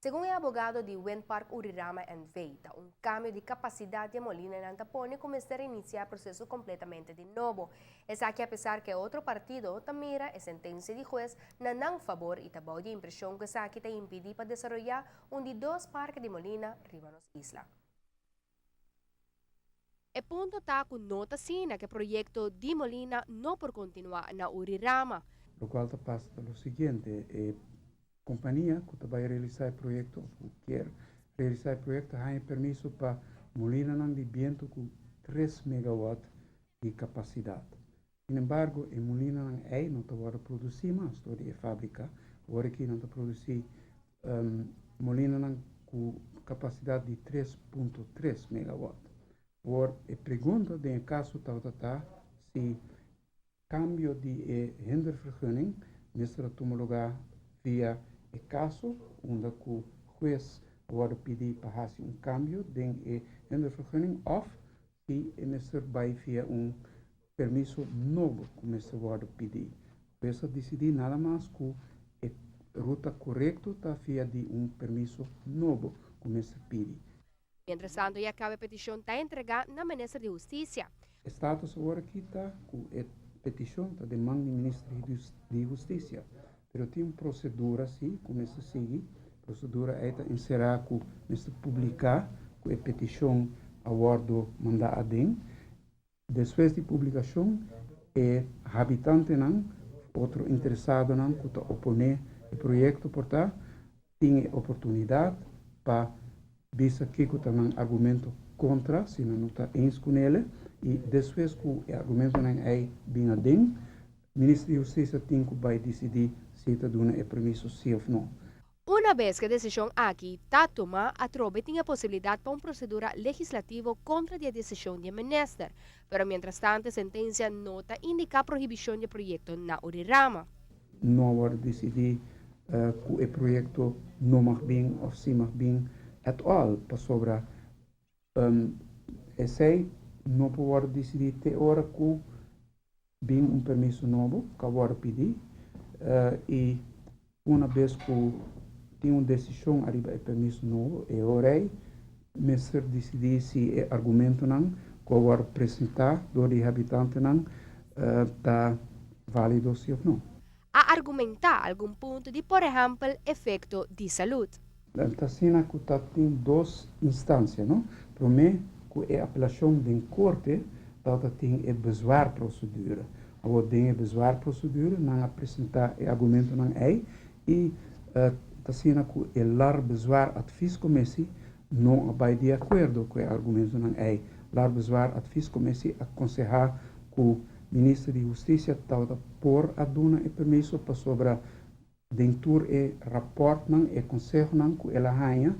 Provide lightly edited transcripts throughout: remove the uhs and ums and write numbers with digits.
Segun e abogado di Windpark Urirama NV, ta un cambio di capacidad di molina ta pone cu mester inicia e proceso completamente di nobo. Esaki apesar cu otro partido ta mira e sentencia di hues na nan fabor y ta bou di impresion cu esaki ta impidi pa desaroya un di dos parke di molina riba nos isla. E punto ta cu no ta asina cu e proyecto di molina no por continua na Urirama. Locual ta pasa lo siguiente: e compania cu ta bay realisa e proyecto, of kier realisa e proyecto, tin permiso pa molina di biento cu 3 megawatt di capacidad. Sin embargo, e molina ey no ta produci mas door di fabrica, awor aki nan ta produci molina cu capacidad di 3.3 megawatt. Awor, e pregunta den caso ta si cambio di hindervergunning mester tuma luga via e caso unda cu hues a pidi pa haci un cambio den e hindervergunning of si mester bay via un permiso nobo cu mester wordo pidi. Hues a dicidi nada mas cu e ruta corecto ta via di un permiso nobo cu mester pidi. Mientras tanto, ya caba e peticion ta entrega na Minister di Husticia. E status awor aki ta cu e peticion ta den man di Minister di Husticia. Pero tin un procedura si, cu mester sigui. Procedura ey ta encera cu mester publica cu e peticion a wordo manda aden. Despues di publicacion, e habitantenan, otro interesadonan cu ta opone e proyecto por ta, tin oportunidad pa bisa kico ta nan argumento contra, si no ta eens cu ne, y despues cu e argumentonan ey bin aden, Minister di Husticia tin cu bay dicidi si ta duna e permiso si of no. Una bes cu e decision aki ta tuma, atrobe tin e posibilidad pa un procedura legislativo contra e decision di minister. Pero mientras tanto, e sentencia no ta indica prohibicion di proyecto na Urirama. No a dicidi cu e proyecto no mag bin of si mag bin at all pasobra esey no por dicidi te ora cu bin un permiso nobo cu a pidi y una bes cu tin un decision ariba e permiso nobo, e ora ey mester dicidi si e argumentonan cu a presenta door di habitantenan ta valido si of no. A argumenta algun punto di, por ehempel, efecto di salud. Ta asina cu tin dos instancia, no? Prome cu e apelacion di corte, dat tin e bezwaarprocedure. Awor den e bezwaarprocedure, nan a presenta e argumentonan ey y ta asina cu e LAR bezwaaradviescommissie no a bay di acuerdo cu e argumentonan ey. LAR bezwaaradviescommissie a aconseha cu Minister di Husticia tabata por a duna e permiso pasobra den tur e rapportnan e consehonan cu el a haya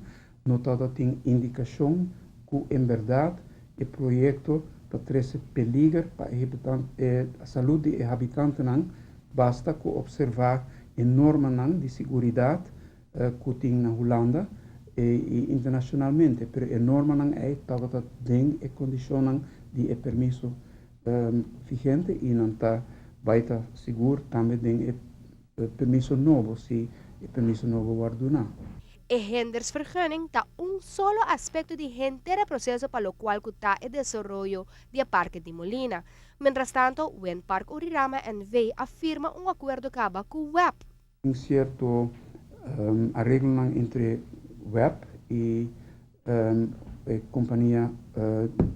no tabatin indicacion cu en berdad e proyecto ta trece peliger pa e salud di habitantenan, basta cu observa e normanan di seguridad cu tin na Hulanda y internacionalmente, pero e normanan ey tabata den e condicionnan di e permiso vigente y nan ta bay ta sigur tambe den e permiso nobo si e permiso nobo wordo duna. E hindervergunning ta un solo aspecto di henter proceso pa locual ta e desaroyo di parke di molina. Mientras tanto, Windpark Urirama NV a firma un acuerdo caba cu WEB. Un cierto areglo entre WEB y e compania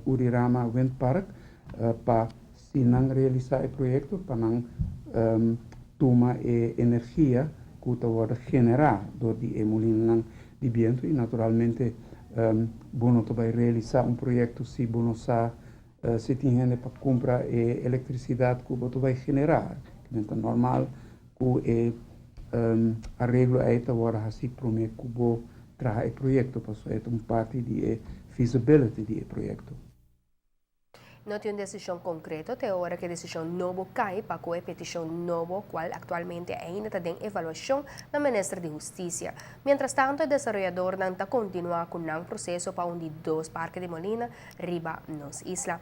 Urirama Windpark pa si nan realisa e proyecto pa nan tuma e energia cu ta genera door di e molina di biento y naturalmente bo no bay realisa un proyecto si bo no sa si tin hende pa cumpra e electricidad cu bo bay genera. Ta normal cu e areglo ey ta awor asina prome cu bo traha e proyecto, pasobra e un parti di e feasibility di e proyecto. No tin un decision concreto, te ora cu e decision nobo cay pa cu e peticion nobo, cual actualmente ainda ta den evaluacion na Minister di Husticia. Mientras tanto, e desaroyadornan ta continua cu nan proceso pa un di dos parke di molina riba nos isla.